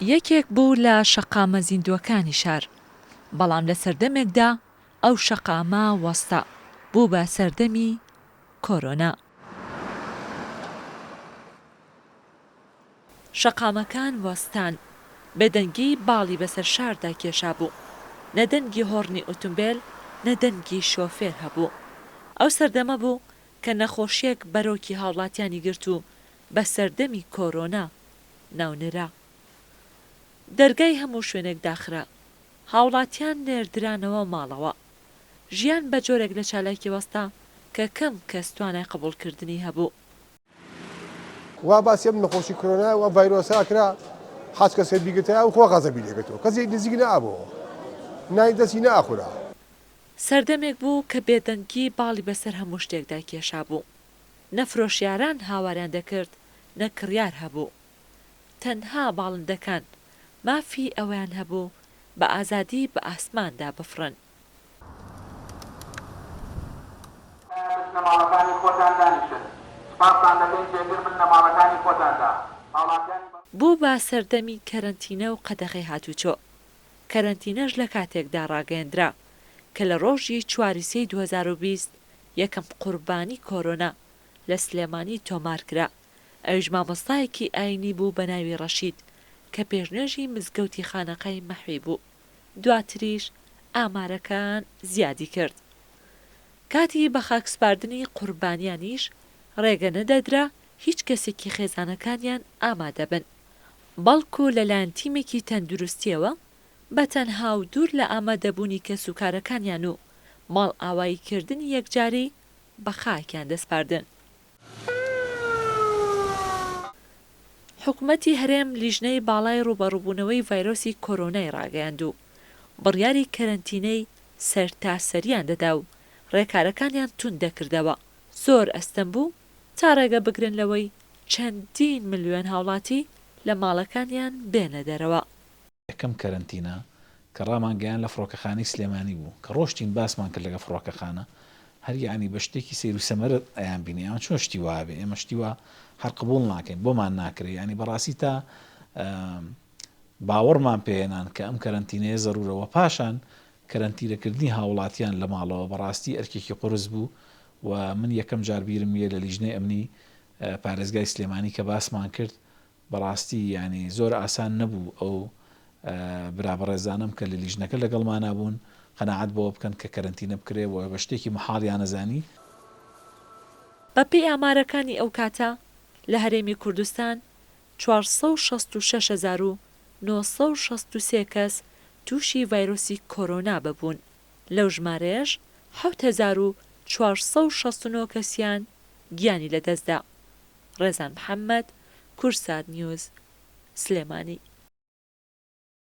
یەکێک بوو لە شەقامە زیندووەکانی شار، بەڵام لە سەردەمێکدا ئەو شەقامە وەستا، بوو بە سەردەمی کۆرۆنا. شەقامەکان وەستان، بێدەنگی باڵی بەسەر شاردا کێشابوو، نە دەنگی هۆڕنی ئوتومبێل، نە دەنگی شۆفێر هەبوو. ئەو سەردەمە بوو کە نەخۆشییەک بەرۆکی هاوڵاتیانی گرت و بە سەردەمی کۆرۆنا ناونرا. دەرگای هەموو شوێنێک داخرا. هاوڵاتیان نێردرانەوە ماڵەوە. ژیان بە جۆرێک لە چالاکی وەستا کە کەم کەس توانای قبوڵکردنی هەبوو. وا باسی ئەم نەخۆشی کرۆنا و ئەم ڤایرۆسە ئەکرا حەز کەسێ بیگرتایە و خوا غەزەبی لێگرتەوە کەسی نزیک نەئەبۆوە نانی دەستی نەئەخورا. سەردەمێک بوو کە بێدەنگی باڵی بەسەر هەموو شتێکدا کێشابوو. نە فرۆشیاران هاواریان دەکرد، نە کڕیار هەبوو. تەنها باڵندەکان مافی ئەوەیان هەبوو بە ئازادی بە ئاسماندا بفڕن. بچنە ماڵەکانی خۆتان دانیشن. سوپاستان دەکەین جێگر بن لە ماڵەکانی خۆتاندا. هاوڵاتیانی بەڕێز. بوو بە سەردەمی کەرەنتینە و قەدەغەی هاتوچۆ. کەرەنتینەش لە کاتێکدا ڕاگەیەندرا کە لە ڕۆژی چواری سێی 2020 یەکەم قوربانی کۆرۆنا لە سلێمانی تۆمارکرا، ئەویش مامۆستایەکی ئاینی بوو بە ناوی ڕەشید کە پێشنوێژی مزگەوتی خانەقای مەحوی بوو، دواتریش ئامارەکان زیادی کرد. کاتی بەخاکسپاردنی قوربانیانیش ڕێگە نەدەدرا هیچ کەسێکی خێزانەکانیان ئامادەبن، بەڵکو لەلایەن تیمێکی تەندروستییەوە بە تەنها و دوور لە ئامادەبوونی کەسوکارەکانیان و ماڵئاواییکردنی یەکجاری بە خاکیان دەسپاردن. حکومەتی هەرێم لیژنەی باڵای ڕووبەڕووبوونەوەی ڤایرۆسی کۆرۆنای ڕاگەیاند و بڕیاری کەرەنتینەی سەرتاسەریان دەدا و ڕێکارەکانیان توند دەکردەوە، زۆر ئەستەم بوو تا ڕێگە بگرن لەوەی چەندین ملیۆن هاوڵاتی لە ماڵەکانیان بێنە دەرەوە. یەکەم کەرەنتینە کە ڕامانگەیاند لە فڕۆکەخانەی سلێمانی بوو، کە ڕۆشتین باسمان کرد لەگەڵ فڕۆکەخانە، هەر یەعنی بە شتێکی سەیر و سەمەرە ئەیانبینی، ئەوان چۆن شتی وا هەبێ، ئێمە شتی وا هەر قبوڵ ناکەین، بۆمان ناکرێ، یەعنی بەڕاستی تا باوەڕمان پێهێنان کە ئەم کەرەنتینەیە زەرورە وە پاشان کەرەنتینەکردنی هاوڵاتیان لە ماڵەوە بەڕاستی ئەرکێکی قورس بوو و من یەکەم جار بیرم یە لە لیژنەی ئەمنی پارێزگای سلێمانی کە باسمان کرد بەڕاستی یانی زۆر ئاسان نەبوو ئەو برا بەڕێزانەم کە لە لیژنەکە لەگەڵمانا بوون قەناعەت بەوە بکەن کە کەرەنتینە بکرێ و بە شتێکی مەحاڵیان ئەزانی. بەپێی ئامارەکانی ئەو کاتە لە هەرێمی کوردستان 466,963 کەس تووشی ڤایرۆسی کۆرۆنا ببوون، لەو ژمارەیەش 7469 کەسیان گیانی لەدەستدا. ڕێزان محەمەد، کوردسات نیوز، سلێمانی.